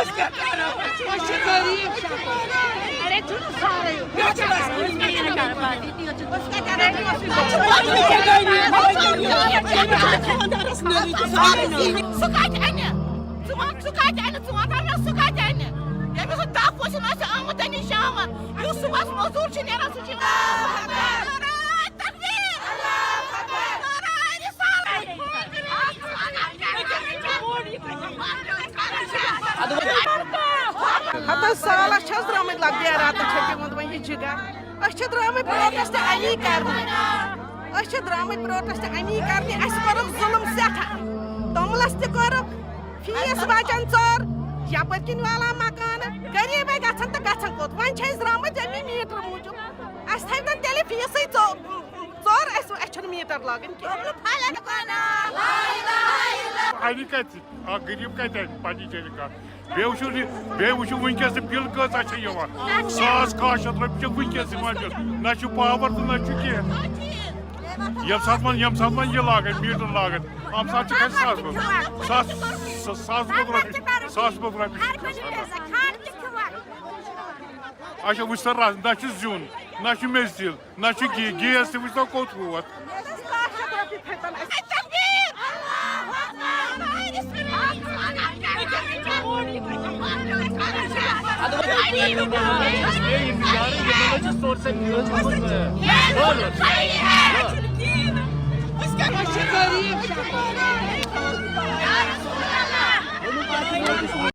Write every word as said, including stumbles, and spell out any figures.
أسۍ چھِ غریٖب۔ سُہ کَتہِ اَنہِ؟ ژٕ وَن، سُہ کَتہِ اَنہِ؟ ژٕ وَن تہٕ مےٚ، سُہ کَتہِ اَنہِ؟ ییٚمِس نہٕ دَہ پونٛسہٕ آسہِ آمدنی شامَن، یُس صُبحَس مٔزوٗر چھُ نیران، سُہ چھُ یِوان۔ نعرہ تکبیر! نعرہ رسالت! ہتس سالس چھس درامٕتۍ لۄکٹہِ راتہٕ چھےٚ پیومُت وۄنۍ یہِ جگر۔ أسۍ چھِ درامٕتۍ پروٹیسٹ امی کرنہِ۔ أسۍ چھِ درامٕتۍ پروٹیسٹ امی کرنہِ۔ اَسہِ کوٚرُکھ ظُلم سٮ۪ٹھاہ۔ توٚملس تہِ کوٚرُکھ، فیس بچن ژوٚر، یپٲرۍ کِنۍ والان مکانہٕ۔ غریٖبے گژھن تہٕ گژھن کوٚت؟ وۄنۍ چھِ أسۍ درامٕتۍ امی میٖٹر موٗجوٗب۔ اَسہِ تھٲوۍ تن تیٚلہِ فیسٕے ژو-، ژوٚر، اَسہِ، اَسہِ چھُنہٕ میٖٹر لاگٕنۍ کینٛہہ۔ اَنہِ کَتہِ؟ اَکھ غریٖب کَتہِ اَنہِ پنٛنہِ جایہِ کانٛہہ؟ بیٚیہِ وٕچھِو یہِ، بیٚیہِ وٕچھِو وٕنکیٚس تہِ بِل کۭژاہ چھےٚ یِوان۔ ساس کاہ شیٚتھ رۄپیہِ چھِ وٕنکیٚس یِوان بِل۔ نہ چھُ پاور تہٕ نہ چھُ کینٛہہ۔ ییٚمہِ ساتہٕ وۄنۍ، ییٚمہِ ساتہٕ وۄنۍ یہِ لاگَن، میٖٹر لاگَن، اَمہِ ساتہٕ چھِ کھَسہِ ساس رۄپیہِ۔ ساس، ساس رۄپیہِ، ساس رۄپیہِ چھِ کھَسان۔ اچھا، وٕچھ سا، رَس-، نہ چھُ زیُن، نہ چھُ مےٚ زِل، نہ چھُ گے-، گیس تہِ وٕچھ تو کوٚت ووت۔